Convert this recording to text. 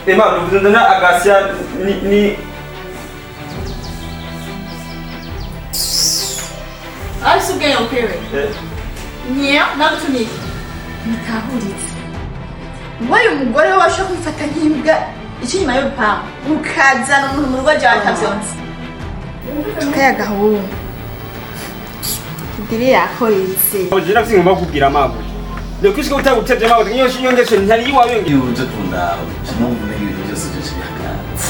Ema na Agasia ni Ariko ubwenge bukwiwe. Nyewe nagutumiye. Mutahuritse. Wowe umugore we washobora kumufata nk'imbwa ica inyuma y'urupangu ukazana umuntu mu rugo ryawe atavyonse. Kaya gahungu. Idiri yakoretse. Oje nafise ngomba kukubwira mabuye. Leo kwishika utagutevye mabuye niyo nyongeshe ntari iwawe yonge. Iyo uje kundaba, sinumva umenga ibintu byose byose bihagaze.